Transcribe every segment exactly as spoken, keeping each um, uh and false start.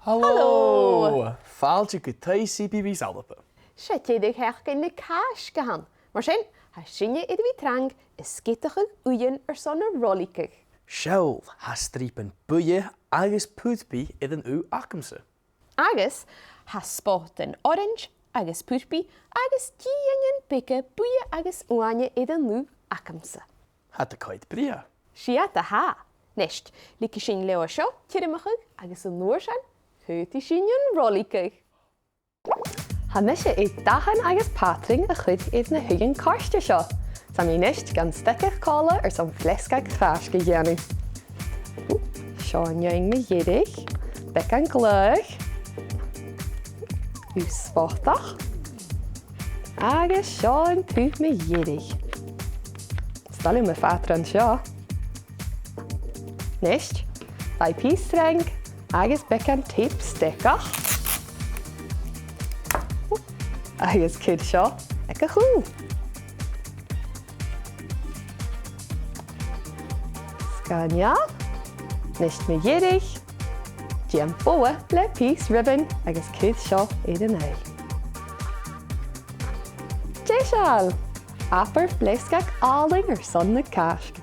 Halò! Halò! Fàilte gu Taigh CBeebies ALBA. 'S e deireadh-sheachdain na Càisge a th' ann. Mar sin, tha sinne air a bhith trang a' sgeadachadh uighean airson an roiligeadh. Seall, tha stiallan buidhe agus purpaidh air an ugh agamsa. Agus tha spotan orains agus purpaidh agus dìtheanan beaga buidhe agus uaine air an ugh agamsa. Tha iad car brèagha. 'S iad a tha. Nist, leigidh sinn leotha seo tiormachadh agus an uair sin, faodaidh sinn an roiligeadh. Tha mise air dathan agus pàtrain a chur air na h-uighean càisge seo. 'S tha mi a-nis gan steigeadh còmhla airson fleasgag tràisg a dhèanamh. Ù, seo an fheadhainn mu dheireadh. Beagan glaodh. Ugh spotach. Agus seo an taobh mu dheireadh. 'S toil leam am pàtran seo. Nist, faigh pìos sreang agus beagan teip steigeach. Agus cuir seo aig a' chù. Sgoinneil. Nist mu dheireadh, dèan bogha le pìos rioban agus cuir seo air an aghaidh. Deiseil! Abair fleasgag àlainn airson na Càisge.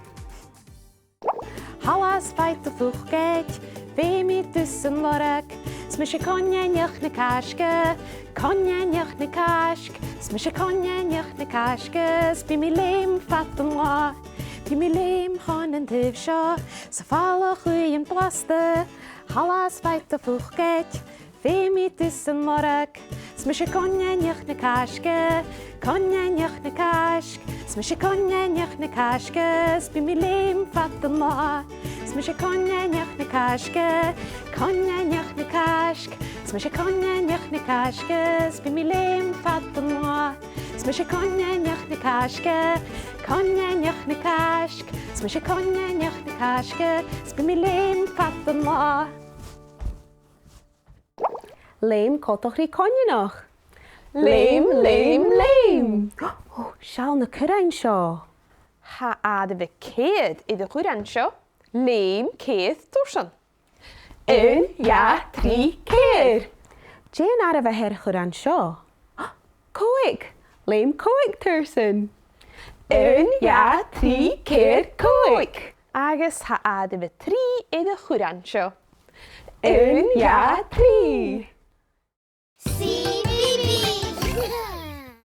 Thalla 's faigh do phùcaid, feumaidh tusa an lorg. 'S mise coineanach na Càisge, coineanach na Càisge. 'S mise coineanach na Càisge, 's bidh mi leum fad an latha. Bidh mi leum chun an taobh seo, 's a' falach uighean blasta. Thalla 's faigh do phùcaid, feumaidh tusa an lorg. 'S mise coineanach na Càisge, coineanach na Càisge. 'S mise coineanach na Càisge, 's bidh mi leum fad an latha. 'S mise coineanach na Càisge, coineanach na Càisge. 'S mise coineanach na Càisge, 's bidh mi leum fad an latha. 'S mise coineanach na Càisge, coineanach na Càisge. 'S mise coineanach na Càisge, 's bidh mi leum fad an latha. Leum cotach ri coineanach. Leum, leum, leum. Ò, seall na currain seo. Tha àireamh ceithir air a' churran seo. Leum ceithir tursan. Aon, dhà, trì, ceithir. Dè an àireamh a th' air a' churran seo? Còig. Leum còig tursan. Aon, dhà, trì, ceithir, còig. Agus tha àireamh trì air a' churran seo. Aon, dhà, trì.